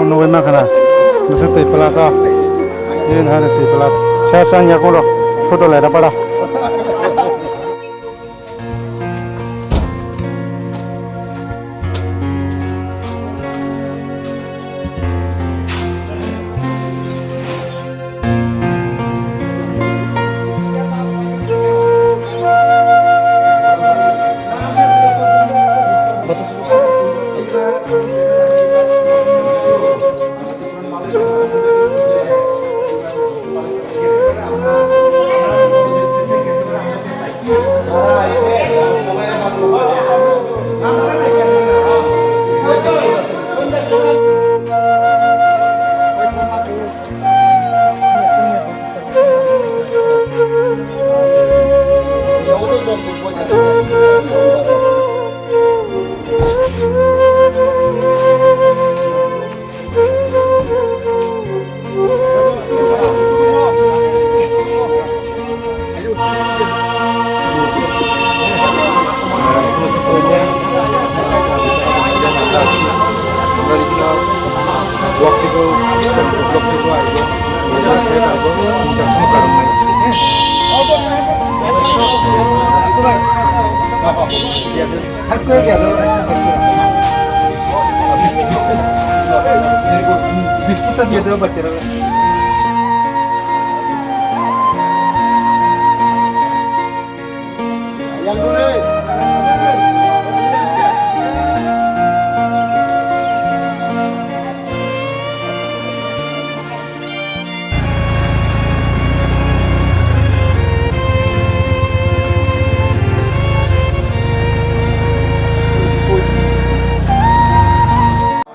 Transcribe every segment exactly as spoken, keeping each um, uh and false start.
Nugui mankha na, bwswk twi pla to, tini hai twi pla, sa sa ya koro, photo lai da para.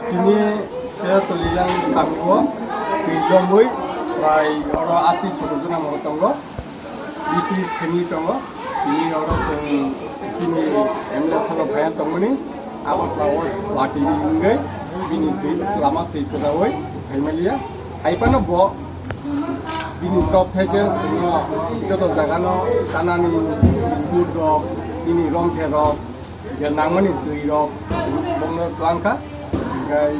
Tini se Tolilang kami o twi jomwi prai oro asi soto jona mo tongo. Bis tris family tongo. Tini oro chwng chini M L A salo phaiya tongmani. Abo tlao party ni wngwi bini twi lama twi kwdawi phaimaliya. Hai phano bo bini top theke chwngno joto jagano chanani biscuit rok, bini romthe rok, je nangmani twi rok bongno twlangkha. Hingkhai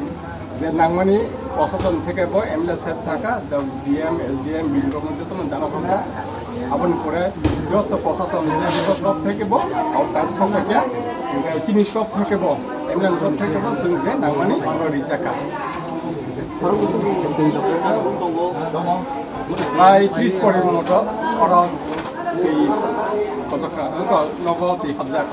je nangmani prosason theke bo M L A sir sakha, the D M, S D M, B D O rokno jotono jana phangkha. Aboni pore joto prosason top theke bo outer sokphaikha. Hingkhai chini top theke bo, M L A top theke bo chwng je nangmani oro rijakha. Prai tris pori moto oro twi kochokha, nogo twi hapjak.